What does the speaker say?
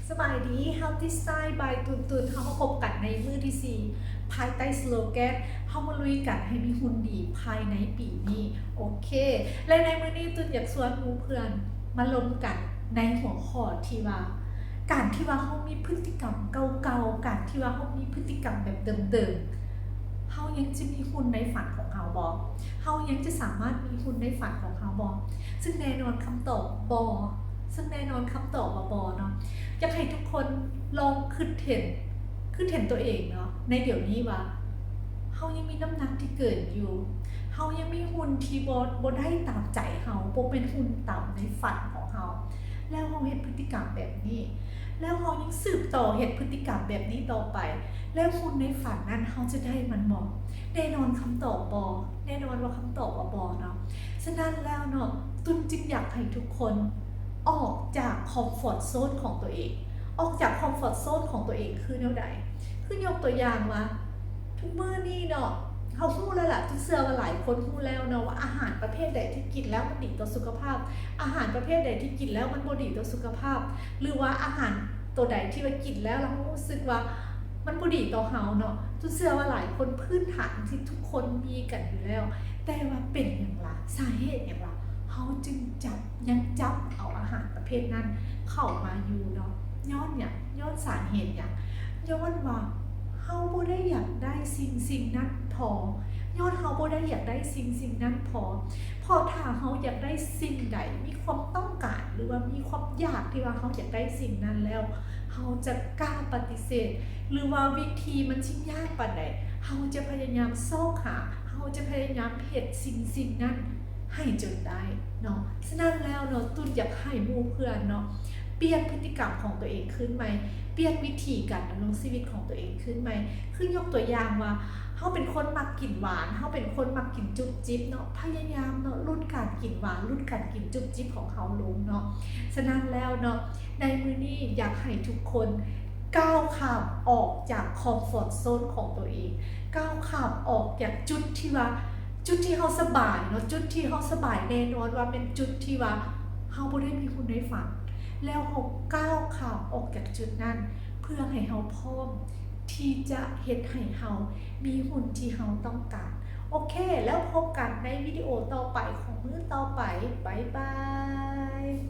ສະບາຍດີ Healthy Style by ຕຸນຕຸນ. ເຮົາມາພົບກັນໃນມື້ທີສີ່ ພາຍໃຕ້ສະໂລແກນ ເຮົາມາລຸຍກັນໃຫ້ມີຫຸ່ນດີພາຍໃນປີນີ້. ໂອເຄ ແລະ ໃນມື້ນີ້ຕຸນຢາກຊວນໝູ່ເພື່ອນມາລົມກັນໃນຫົວຂໍ້ທີ່ວ່າ ການທີ່ວ່າເຮົາມີພຶດຕິກຳເກົ່າໆ, ການທີ່ວ່າເຮົາມີພຶດຕິກຳແບບເດີມໆ, ເຮົາຍັງຈະມີຫຸ່ນໃນຝັນຂອງເຮົາບໍ່? ເຮົາຍັງຈະສາມາດມີຫຸ່ນໃນຝັນຂອງເຮົາບໍ່? ຊຶ່ງແນ່ນອນຄຳຕອບບໍ່, ຊຶ່ງແນ່ນອນຄຳຕອບວ່າບໍ່ເນາະ. ຢາກໃຫ້ທຸກຄົນລອງຄິດເຫັນ, ຄິດເຫັນຕົວເອງເນາະ ໃນດຽວນີ້ວ່າ ເຮົາຍັງມີນ້ຳໜັກທີ່ເກີນຢູ່, ເຮົາຍັງມີຫຸ່ນທີ່ບໍ່, ບໍ່ໄດ້ຕາມໃຈເຮົາ, ບໍ່ເປັນຫຸ່ນຕາມໃນຝັນຂອງເຮົາ, ແລ້ວເຮົາເຮັດພຶດຕິກຳແບບນີ້, ແລ້ວເຮົາຍັງສືບຕໍ່ເຮັດພຶດຕິກຳແບບນີ້ຕໍ່ໄປ, ແລ້ວຫຸ່ນໃນຝັນນັ້ນເຮົາຈະໄດ້ມັນບໍ່? ແນ່ນອນຄຳຕອບບໍ່, ແນ່ນອນວ່າຄຳຕອບວ່າບໍ່ເນາະ. ສະນັ້ນແລ້ວເນາະ, ຕຸນຈຶ່ງຢາກໃຫ້ທຸກຄົນອອກຈາກຄອມຟອດໂຊນຂອງຕົວເອງ, ອອກຈາກຄອມຟອດໂຊນຂອງຕົວເອງຄືແນວໃດ? ຄືຍົກຕົວຢ່າງວ່າ ທຸກມື້ນີ້ເນາະ ເຮົາຮູ້ແລ້ວລະ, ຕຸນເຊື່ອວ່າຫຼາຍຄົນຮູ້ແລ້ວເນາະ ວ່າອາຫານປະເພດໃດທີ່ກິນແລ້ວມັນດີຕໍ່ສຸຂະພາບ, ອາຫານປະເພດໃດທີ່ກິນແລ້ວມັນບໍ່ດີຕໍ່ສຸຂະພາບ, ຫຼືວ່າອາຫານໂຕໃດທີ່ວ່າກິນແລ້ວ ແລ້ວເຮົາຮູ້ສຶກວ່າມັນບໍ່ດີຕໍ່ເຮົາເນາະ. ຕຸນເຊື່ອວ່າຫຼາຍຄົນພື້ນຖານທີ່ທຸກຄົນມີກັນຢູ່ແລ້ວ, ແຕ່ວ່າເປັນຫຍັງລະ? ສາເຫດຫຍັງລະ? ເຮົາຈຶ່ງຈັບ, ຍັງຈັບເອົາອາຫານປະເພດນັ້ນເຂົ້າມາຢູ່ເນາະ. ຍ້ອນຫຍັງ? ຍ້ອນສາເຫດຫຍັງ? ຍ້ອນວ່າເຮົາບໍ່ໄດ້ຢາກໄດ້ສິ່ງສິ່ງນັ້ນພໍ, ຍ້ອນເຮົາບໍ່ໄດ້ຢາກໄດ້ສິ່ງສິ່ງນັ້ນພໍ. ເພາະຖ້າເຮົາຢາກໄດ້ສິ່ງໃດ, ມີຄວາມຕ້ອງການ ຫຼືວ່າມີຄວາມຢາກທີ່ວ່າເຮົາຢາກໄດ້ສິ່ງນັ້ນແລ້ວ, ເຮົາຈະກ້າປະຕິເສດ ຫຼືວ່າວິທີມັນຊິຍາກປານໃດ, ເຮົາຈະພະຍາຍາມຊອກຫາ, ເຮົາຈະພະຍາຍາມເຮັດສິ່ງສິ່ງນັ້ນ ໃຫ້ຈົນໄດ້ເນາະ. ສະນັ້ນແລ້ວເນາະ, ຕຸນຢາກໃຫ້ໝູ່ເພື່ອນເນາະ ປ່ຽນພຶດຕິກຳຂອງຕົວເອງຄືນໃໝ່, ປ່ຽນວິທີການດຳລົງຊີວິດຂອງຕົວເອງຄືນໃໝ່. ຄືຍົກຕົວຢ່າງວ່າ ເຮົາເປັນຄົນມັກກິນຫວານ, ເຮົາເປັນຄົນມັກກິນຈຸບຈິບເນາະ, ພະຍາຍາມເນາະ ຫຼຸດການກິນຫວານ, ຫຼຸດການກິນຈຸບຈິບຂອງເຮົາລົງເນາະ. ສະນັ້ນແລ້ວເນາະ, ໃນມື້ນີ້ຢາກໃຫ້ທຸກຄົນ ກ້າວຂ້າມອອກຈາກຄອມຟອດໂຊນຂອງຕົວເອງ, ກ້າວຂ້າມອອກຈາກຈຸດທີ່ວ່າ ຈຸດທີ່ເຮົາສະບາຍເນາະ, ຈຸດທີ່ເຮົາສະບາຍແນ່ນອນວ່າແມ່ນຈຸດທີ່ວ່າເຮົາບໍ່ໄດ້ມີຫຸ່ນໃນຝັນ, ແລ້ວເຮົາກ້າວຂ້າມອອກຈາກຈຸດນັ້ນ ເພື່ອໃຫ້ເຮົາພ້ອມທີ່ຈະເຮັດໃຫ້ເຮົາມີຫຸ່ນທີ່ເຮົາຕ້ອງການ. ໂອເຄ, ແລ້ວພົບກັນໃນວິດີໂອຕໍ່ໄປຂອງມື້ຕໍ່ໄປ. ບາຍບາຍ.